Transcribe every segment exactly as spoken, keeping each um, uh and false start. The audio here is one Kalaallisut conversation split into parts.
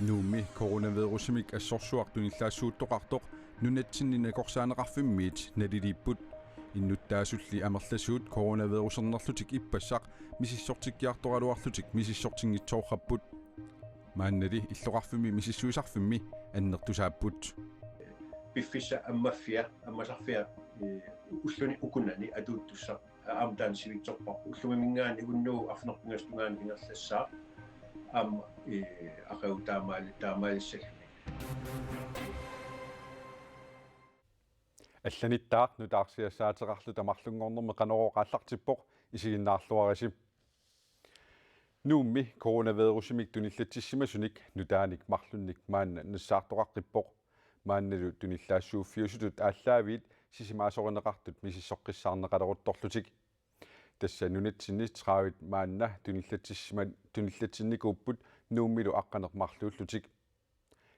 Nuummi coronavirusimik assorsuaq tunillaassuuttoqartoq nunatsinni nakorsaaneqarfimmiit naliliipput. Innuttaasulli amerlasuut coronavirusernerlutik ippassaq misissortikkiartoraluarlutik misissortinngitsoorrapput. Maannali illoqarfimmi misissuisarfimmi annertusaapput. Piffissap ammaffia, ammasarfia, eh, ulluni ukunani atuuttussaq, aamma taanna sivitsorparput. Ullumiminngaanniit unnugu arfineq-pingasut tungaanut ingerlassaaq. Aamma, eh, aqagu taamaali-, taamaalissalluni. Allanittaaq nutaarsiassaateqarluta marlunngornermi Qanorooq aallartippoq, isiginnaarluarisi. Nuummi coronavirusimik tunillatsissimasunik nutaanik marlunnik maanna nassaartoqaqqippoq. Maannalu tunillaassuuffiusutut aallaaviit sisimaasorineqartut misissoqqissaarneqaleruttorlutik. Tassa nunatsinni tredive maanna tunillatsissima-, tunillatsinnikuupput Nuummilu aqqaneq marluullutik.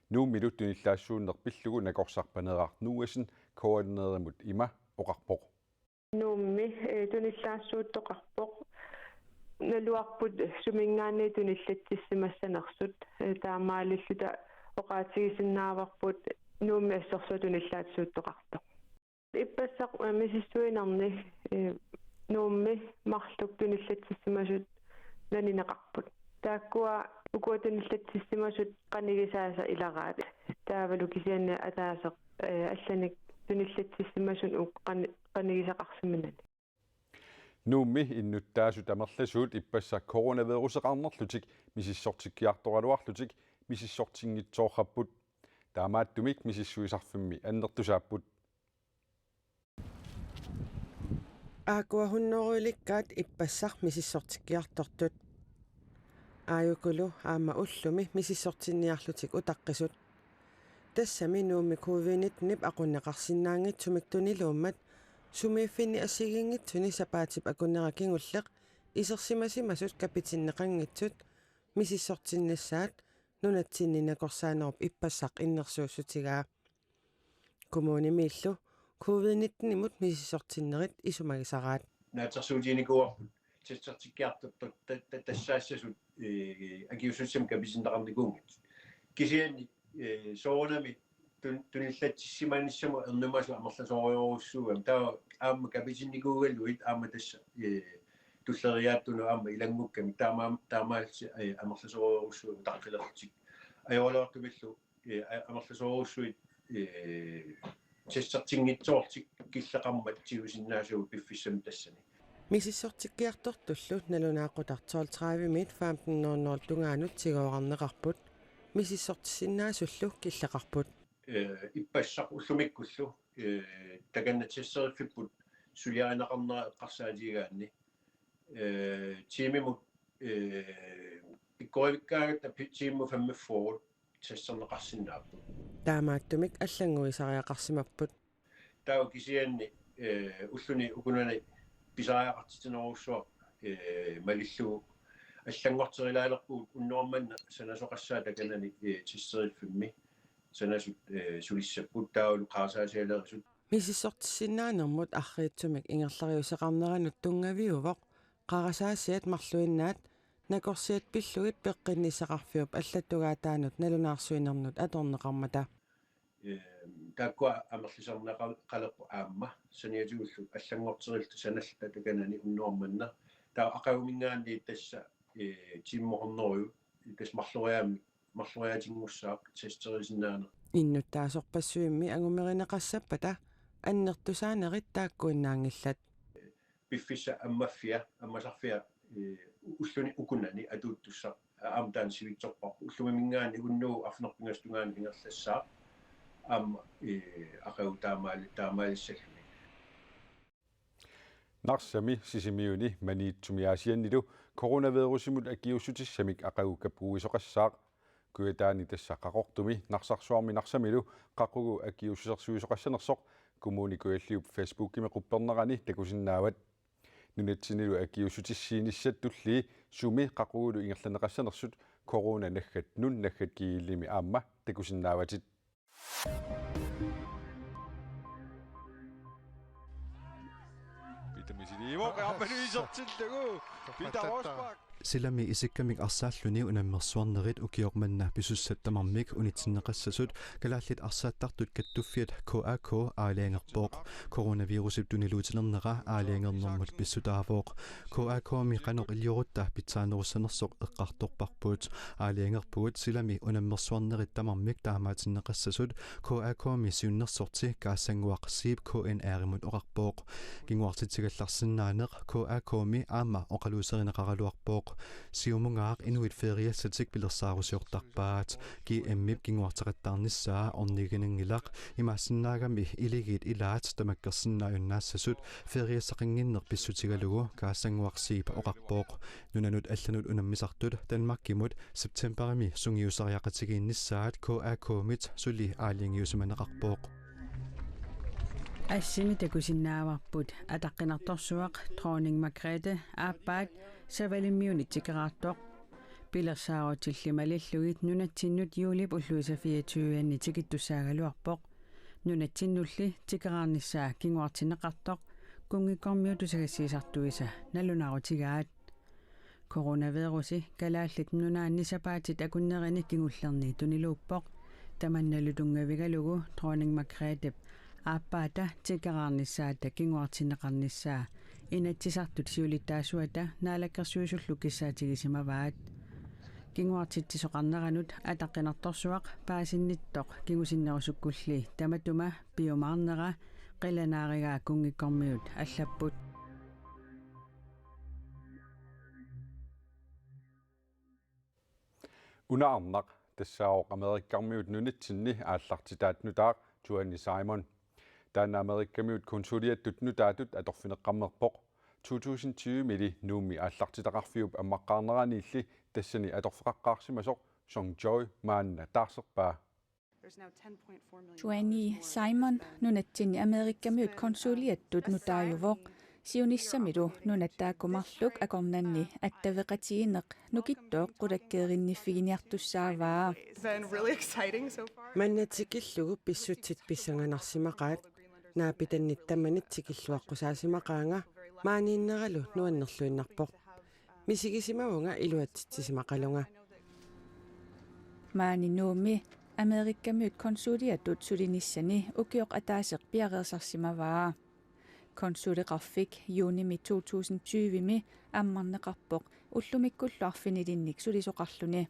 Nuummilu tunillaassuunneq pillugu nakorsaq Paneeraq Noahsen K N R-imut ima oqarpoq. Nuummi, eh, tunillaassuuttoqarpoq. Naluarput suminngaanniit tunillatsissimassanersut, eh, taamaalilluta oqaatigisinnaavarput Nuummi assorsuaq tunillaassuuttoqartoq. Ippassaq, eh, misissuinerni, eh, Nuummi marluk tunillatsissimasut nalineqarput. Taakkua ukua tunillatsissimasut qanigisaasa ilagaat. Taavalu kisianni ataaseq, eh, allanik tunillatsissimasunut qan-, qanigisaqarsimanani. Nuummi innuttaasut amerlasuut ippassaq coronaviruseqarnerlutik misissortikkiartoraluarlutik misissortinngitsoorrapput. Taamaattumik misissuisarfimmi annertusaapput. Aakkua hunnorujulikkaat ippassaq misissortikkiartortut. Aajukulu aamma ullumi misissortinniarlutik utaqqisut. Tassami Nuummi covid nittenip aqunneqarsinnaanngitsumik tuniluummat sumiiffinni assigiinngitsuni sapaatip akunnera kingulleq isersimasimasut kapitinneqanngitsut misissortinnissaat nunatsinni nakorsaanerup ippassaq innersuussutigaa. Kommunimiillu covid nittenimut misissortinnerit isumagisaraat. Naatsorsuutiginikuuarput testertikkiartortut ta-, ta-, tassaassasut, eh, akiuussutissamik kapitinneqarnikuunngitsut. Kisianni, eh, soorunami tun-, tunillatsissimanissamut ernumasut amerlasoorujorujussuugamik. Taava aamma kapitinnikuugaluit aamma tassa, eh, tulleriiaattunut aamma ilanngukkamik taamaam-, taamaallutik, eh, amerlasoorujorujussuugamik utaqqilerlutik. Ajoraluartumillu, eh, a-, amerlasoorujussuit, eh, testertinngitsoorlutik killeqarmat tigusinnaasugut piffissami tassani. Misissortikkiartortullu nalunaaqutaq tolv tredive-miit femten nul nul tungaanut tigooraarneqarput. Misissortissinnaasullu killeqarput. Eh, ippassaq ullumikkullu, eh, takanna testeriffipput suliarineqarnera eqqarsaatigigaanni. Eh, tiimimut, eh, pikkorivikkaangatta pi-, tiimimut femogfyrre testerneqarsinnaapput. Taamaattumik allannguisariaqarsimapput. Taava kisianni, eh, ulluni ukunani pisariaqartitsinerujussuaq, eh, malillugu allanngorterilaalerpugut unnuarmanna sanasoqassaaq takanani, eh, testeriffimmi sanasut, eh, sulissapput taavalu qarasaasialerisut. Misissortissinnaanermut arriitsumik ingerlariuseqarneranut tunngaviuvoq qarasaasiat marluinnaat nakorsiat pillugit peqqinnissaqarfiup allattugaataanut nalunaarsuinernut atorneqarmata. Eh, taakkua amerlisarneqalerput aamma saniatigullu allanngorterilluta sanalluta takanani unnuarmanna. Taava aqaguminngaanniit tassa, eh, tiimimut hundrede tassa marloriaamik marloriaatinngussaaq testerisinnaaneq. Innuttaasorpassuimmi angumerineqassappata annertusaanerit taakkuinnaanngillat. Piffissap ammaffia, ammasarfia, eh, ulluni ukunani atuuttussaq, aamma taanna sivitsorparput. Ullumiminngaanniit unnugu arfineq-pingasut tungaanut ingerlassaaq. Aamma, eh, aqagu taamaali-, taamaalissalluni. Narsami, Sisimiuni, Maniitsumi Aasiannilu coronavirusimut akiuussutissamik aqagu kapuuisoqassaaq. Kujataani tassa Qaqortumi, Narsarsuarmi Narsamilu qaqugu akiuussusersuisoqassanersoq Kommune Kujalliup Facebookimi quppernerani takusinnaavat. Nunatsinnilu akiuussutissiinissat tullii sumi qaqugulu ingerlanneqassanersut corona naggat nun naggat gl-imi aamma takusinnaavatit. Peter Misiliivoq, aamma isertillugu. Peter Rosbach. Silami isikkamik arsaalluni unammersuarnerit ukioq manna pisussat tamarmik unitsinneqassasut kalaallit arsaattartut kattuffiat K A K aalajangerpoq. Coronavirusip tuniluutilernera aalajangernermut pissutaavoq. K A K-mi qanoq iliorutta pitsaanerussanersoq eqqartorparput. Aalajangerpugut silami unammersuarnerit tamarmik taamaatinneqassasut K A K-mi siunnersorti Kaassannguaq Zeeb K N R-imut oqarpoq. Kinguartitsigallarsinnaaneq K A K-mi aamma oqaluuserineqaraluarpoq. Siumungaaq inuit feriassatik pilersaarusiortarpaat. G M-ip kinguarteqattaarnissaa orniginanngilaq, imaassinnaagami iligiit ilaat tamakkersinnaajunnaasasut feriassaqannginneq pissutigalugu Kaassannguaq Zeeb oqarpoq. Nunanut allanut unammisartut Danmarkimut septemberimi sungiusariaqatigiinnissaat K A K-mit suli aalajangiusimaneqarpoq. Assimi takusinnaavarput ataqqinartorsuaq Dronning Margrethe aappaat Savalimmiunit tikeraartoq. Pilersaarutillit malillugit nunatsinnut juulip ulluisa fireogtyve-anni tikittussaagaluarpoq. Nunatsinnulli tikeraarnissaa kinguartinneqartoq kunngikkormiut tusagassiisartuisa nalunaarutigaat. Coronavirusi Kalaallit Nunaanni sapaatit akunnerini kingullerni tuniluuppoq. Tamannalu tunngavigalugu Dronning Margrethep aappaata tikeraarnissaata kinguartinneqarnissaa Inatsisartut siulittaasuata naalakkersuisullu kissaatigisimavaat. Kinguartitsisoqarneranut ataqqinartorsuaq paasinnittoq kingusinnerusukkulli tamatuma piumaarnera qilanaarigaa kunngikkormiut allapput. Una arnaq tassaavoq Amerikkarmiut nunatsinni aallartitaat nutaaq Juanni Simon. Taanna Amerikkarmiut konsuliattut nutaatut atorfineqqammerpoq. To tusind tyve-mili Nuummi aallartitaqarfiup ammaqqaarneraniilli tassani atorfeqaqqaarsimasoq Song Joy maanna taarserpaa. Juanni Simon nunatsinni Amerikkarmiut konsuliattut nutaajuvoq. Siunissamilu nunat taakku marluk akornanni attaveqatigiinneq nukittooq qulakkeerinniffiginiartussaavaa. Manna tikillugu pissutsit pissanganarsimaqaat. Naapitannit tamanit tikilluaqqusaasimaqaanga, maaniinneralu nuannerluinnarpoq. Misigisimavunga iluatsitsisimaqalunga. Maani Nuummi Amerikkarmiut konsuliattut sulinissani ukioq ataaseq piareersarsimavaa. Konsuleqarfik juunimi to tusind tyve-mi ammarneqarpoq ullumikkullu arfinilinnik sulisoqarluni.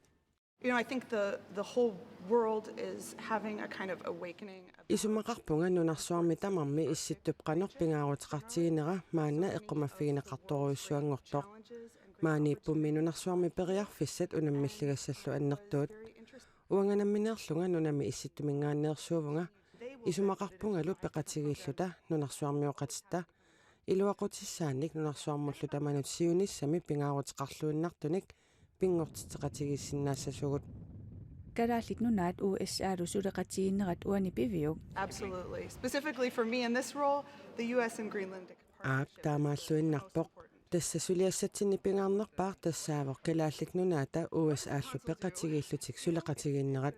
You know, I think the, the whole world is having a kind of awakening about Isumaqarpunga nunarsuarmi tamarmi Issittup qanoq pingaaruteqartiginera maanna eqqumaffigineqartorujussuanngortoq. Maaniippummi nunarsuarmi periarfissat unammilligassallu annertuut. Uanga nammineerlunga nunami Issittuminngaanneersuuvunga. Isumaqarpungalu peqatigiilluta nunarsuarmioqatitta iluaqutissaannik nunarsuarmullu tamanut siunissami pingaaruteqarluinnartunik pinngortitseqatigiissinnaassasugut. Kalaallit Nunaat U S A-lu suleqatigiinnerat uani piviuk? Absolutely. Specifically for me in this role, the U S and Greenland. Aap, taamaalluinnarpoq. Tassa suliassatsinni pingaarnerpaaq tassaavoq Kalaallit Nunaata U S A-llu peqatigiillutik suleqatigiinnerat.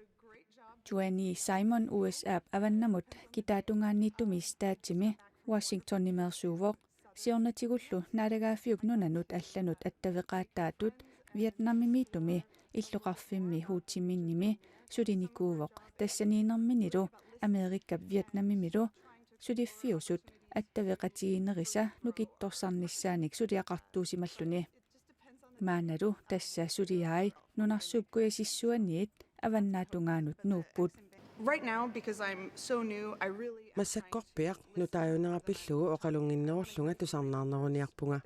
Juanni Simon U S A-p avannamut kitaatungaaniittumi statimi Washingtonimeersuuvoq. Siornatigullu naalagaaffiup nunanut allanut attaveqaataatut Vietnamimiittumi illoqarfimmi Ho Chi Minhimi sulinikuuvoq, tassaniinnerminilu Amerikap Vietnamimilu suliffiusut attaveqatigiinnerisa nukittorsarnissaanik suliaqartuusimalluni. Maannalu tassa suliai nunarsuup kujasissuaniit avannaatungaanut nuupput. Right now, because I'm so new, I really Massakkorpiaq nutaajunera pillugu oqalunnginnerullunga tusarnaarneruniarpunga.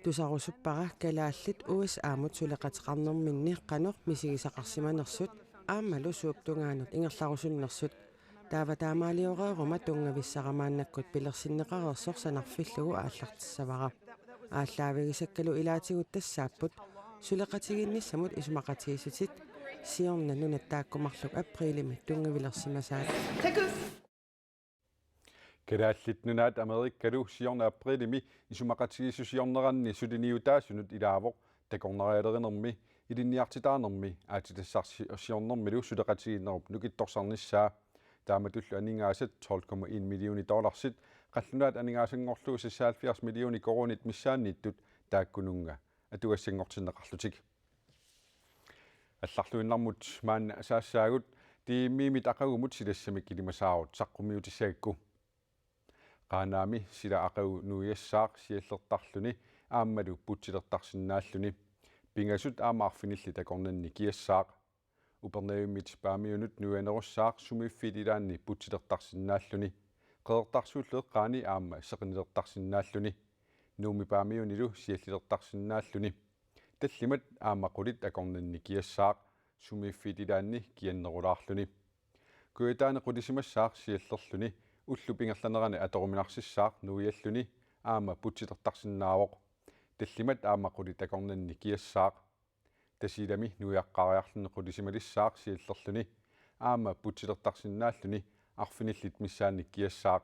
Tusarusuppara kalaallit U S A-mut suleqateqarnerminni qanoq misigisaqarsimanersut aammalu suup tungaanut ingerlarusunnersut. Taava taamaalioreeruma tunngavissara maannakkut pilersinneqareersoq sanarfillugu aallartissavara. Aallaavigisakkalu ilaatigut tassaapput suleqatigiinnissamut isumaqatigiissutit siorna nunat taakku marluk apriilimi tunngavilersimasaat. Kalaallit Nunaat Amerikkalu siorna apriilimi isumaqatigiissusiorneranni suliniutaasunut ilaavoq takornarialerinermi, ilinniartitaanermi aatsitassarsiornermilu suleqatigiinnerup nukittorsarnissaa. Taamatullu aningaasat tolv komma en millioner dollarsit, qallunaat aningaasanngorlugu seksoghalvfjerds millioner koruunit missaanniittut taakkununnga atugassanngortinneqarlutik. Allarluinnarmut maanna saassaagut. D M I-mit aqagumut silassamik ilimasaarut saqqummiutissagakku. Qaanaami sila aqagu nuiassaaq siallertarluni aammalu putsilertarsinnaalluni. Pingasut aamma arfinillit akornanni kiassaaq. Upernavimmit Paamiunut nuianerussaaq sumiiffiit ilaanni putsilertarsinnaalluni. Qeqertarsuullu eqqaani aamma seqinnilertarsinnaalluni. Nuummi Paamiunilu siallilertarsinnaalluni. Tallimat aamma qulit akornanni kiassaaq sumiiffiit ilaanni kiannerulaarluni. Kujataani qulisimassaaq siallerluni ullup ingerlanerani atoruminarsissaaq nuialluni aamma putsilertarsinnaavoq. Tallimat aamma qulit akornanni kiassaaq. Tasiilami nuiaqqaariarluni qulisimalissaaq siallerluni aamma putsilertarsinnaalluni arfinillit missaannik kiassaaq.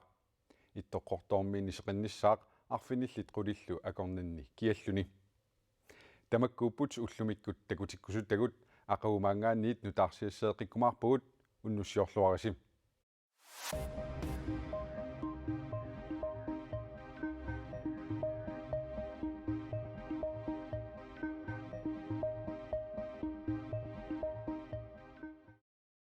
Ittoqqortoormiinni seqinnissaaq arfinillit qulillu akornanni kialluni. Tamakkuupput ullumikkut takutikkusuttagut. Aqagu maanngaanniit nutaarsiasseeqqikkumaarpugut, unnussiorluarisi.